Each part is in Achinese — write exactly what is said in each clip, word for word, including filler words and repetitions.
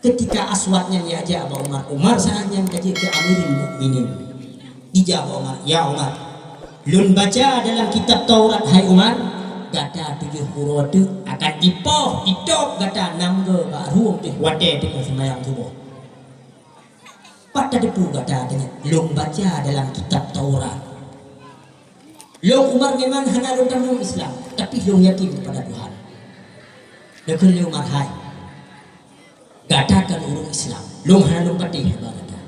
Ketika Aswad nyan jak bak Umar, Umar saat nyan ka jeuet keu Amirul Mukminin. Jijak bak Umar, "Ya Umar, lôn baca dalam kitab Taurat, hai Umar, gata tujoh uroe teuk akan ipoh, itôb gata nam goe bak rueng teuh watèe teungoh seumayang suboh." "Pat tateupeue gata?" tanyong. "Lôn baca dalam kitab Taurat." Lôn Umar memang hana lôn tamong Islam, tapi lôn yakin kepada Tuhan. Neukheun lé Umar, "Hai, gata kan ureueng Islam, lôn hana lôn patéh haba gata."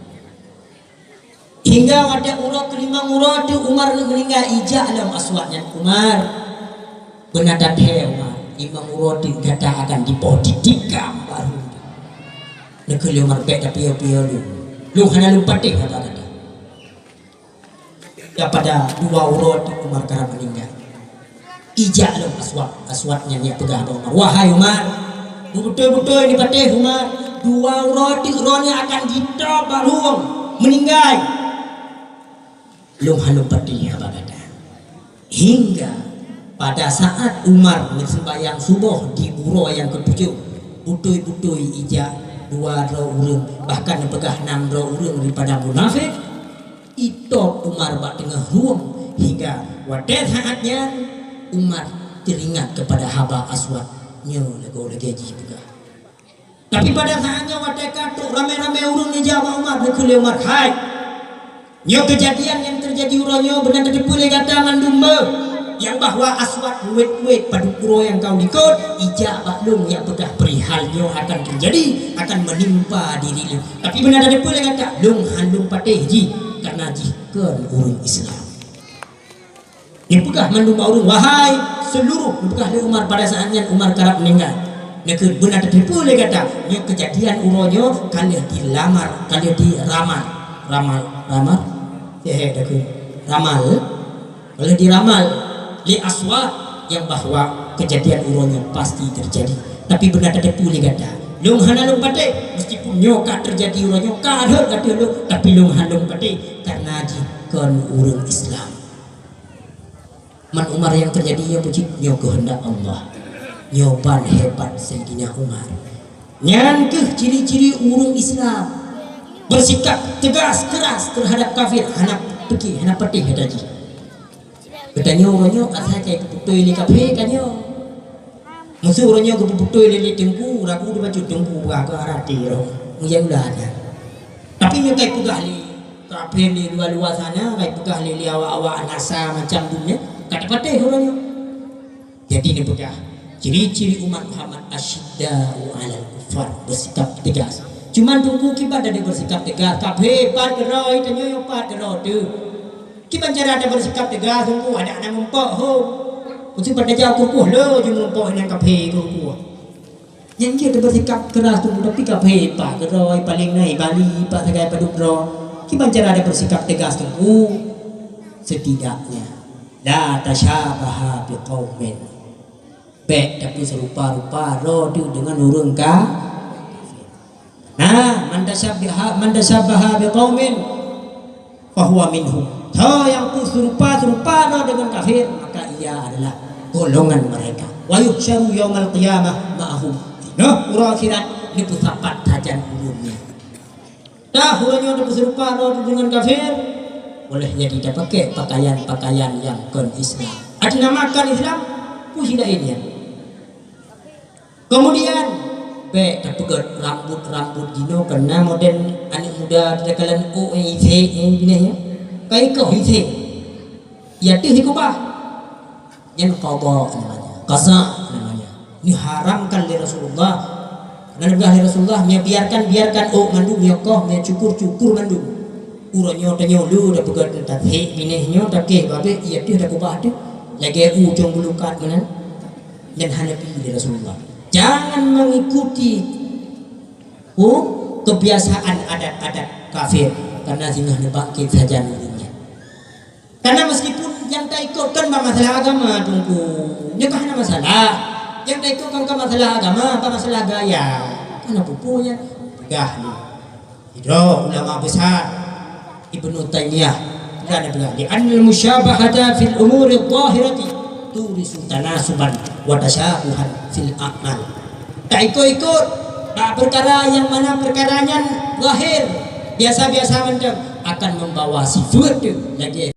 Hingga watèe uroe keulimong uroe teuk Umar meuninggai, ijak lom Aswad nyan, "Umar, beuna that-that Umar, limong uroe teuk gata akan dipoh ditikam bak rueng." Neukheun lé Umar, "Bèk tapiôh-piôh lôn, lôn hana lôn patéh haba gata." Daripada dua uroe teuk Umar karab meuninggai. Ijak lom Aswad, Aswad nyan jak peugah bak Umar, "Wahai Umar, beutôi-beutôi neupatéh Umar, dua uroe teuk droeneuh akan jitôb bak rueng meuninggai. Lôn hana lôn patéh haba gata." Hingga pada saat Umar neuseumbahyang suboh di uroe nyang keutujoh, beutôi-beutôi ijak dua droe ureueng, bahkan neupeugah nam droe ureueng daripada munafék, itôb Umar bak teungoh rueng, hingga watèe saat nyan Umar teuringat keupada haba Aswad nyoe lagoe lagèe jih peugah. Tapi pada saat nyoe watèe ka trôk ramé-ramé ureueng neujak bak Umar, neukheun lé Umar, "Hai, nyoe keujadian nyang teujadi uroe nyoe beuna tateupeue lé gata mandum beuh, nyang bahwa Aswad wét-wét padub uroe nyang ka u likôt ijak bak lôn jak peugah peurihal nyoe akan teujadi, akan meunimpa diri lôn. Tapi beuna tateupeue lé gata, lôn hana lôn patéh jih, kareuna jih kon ureueng Islam." Neupeugah mandum bak ureueng, "Wahai seuluruh," neupeugah lé Umar pada saat nyan Umar karab meuninggai. Neukheun, "Beuna tateupeue lé gata, nyoe keujadian uroe nyoe ka lheueh dilamar, ka lheueh diramal." Ramal, ramal? Sihé takheun. Ramal. Ka lheueh diramal lé Aswad nyang bahwa keujadian uroe nyoe pasti teujadi. Tapi beuna tateupeue lé gata, lôn hana lôn patéh, meskipun nyoe ka teujadi uroe nyoe, ka rhot ateueh lôn, tapi lôn hana lôn patéh, kareuna jih kon ureueng Islam. Man Umar nyang teujadi nyoe peue cit? Nyoe keuheundak Allah. Nyoe ban hebat Saidina Umar. Nyan kheueh ciri-ciri ureueng Islam. Beusikap teugas, keuras teuhadap kafir, hana peuki, hana patéh ata jih. Geutanyoe uroe nyoe asai ka ipeutôi lé kafé ka nyoe. Meuseu uroe nyoe geupeutôi lé, lé teungku, ragu dibacut teungku peugah keu arati roh. Meujak ulah nyan. Tapi nyoe ka ipeugah lé kafé lé luwa-luwa sana, ka ipeugah lé, lé awak-awak NASA macam dunia, ka tapatéh uroe nyoe. Jadi neupeugah, ciri-ciri umat Muhammad asyidda'u 'alal kuffar, beusikap teugas. Cuman teungku kiban dari beusikap teugas, kafé pat keudroe, tanyoe pat keudroe teuh. Kiban cara tabeusikap teugas teungku, adak na mumpok hom. Meuseu pat tajak u kukuh le, jeuet mumpok nyang kafé u kukuh. Nyan jeuet tabeusikap keuras teungku, tapi kafé pat keudroe, paléng na i Bali, pat sagai padub droe. Kiban cara tabeusikap teugas teungku? Setidaknya, la tasyabaha biqaumin. Bèk tapeuseurupa-rupa droe teuh deungon ureueng ka-, nah, man tasyabbaha, man tasyabbaha biqaumin fahuwa minhum. Soe nyang peuseurupa-seurupa droe deungon kafir, maka ia adalah golongan mereka. Wa yuhsyaru yaumal qiyamah ma'ahum. Nah, uroe akhirat neupeusapat sajan ureueng nyan. Dah uroe nyoe tapeuseurupa droe deungon kafir, boleh jadi tapakèk pakaian-pakaian nyang kon Islam. Adak na makon Islam, peue si laén nyan. Kemudian, bèk tapeugöt rambut-rambut jinoe, keu na model aneuk muda takalon, oh, eh, ithèk, eh, binèh nyan. Ka ikoh ithèk. Ya teuh dikeubah. Nyan qadha namanya, qaza namanya. Diharamkan lé Rasulullah. Karena dipeugah lé Rasulullah, "Meunyo biarkan, biarkan, ôk mandum, meunyo koh, meunyo cukur, cukur mandum." Uroe nyoe tanyoe le tapeugah teuntang hek binèh nyoe, takeh babeh, iya teuh takeubah teuh. Lagèe ujong bulukat meunan. Nyan hana pi lé Rasulullah. Jangan mengikuti, oh, kebiasaan adat-adat kafir, karena singoh neubangkét sajan ureueng nyan. Karena meskipun nyang taikot kan bak masalah agama, Teungku. Nyoe kan hana masalah. Nyang taikot kan, kan masalah agama, apa masalah gaya. Kan apa-apa nyan. Peugah ni. Sidroe ulama besar, Ibnu Taimiyah, peugah, dia peugah, "Li annal musyabahata fil umuri dhahirati turisu tanasuban wa tasyabuhan fil a'mal." Taikot-ikot Bak peukara nyang mana peukara nyan zahir, biasa-biasa mantong, akan membawa sifeuet lagèe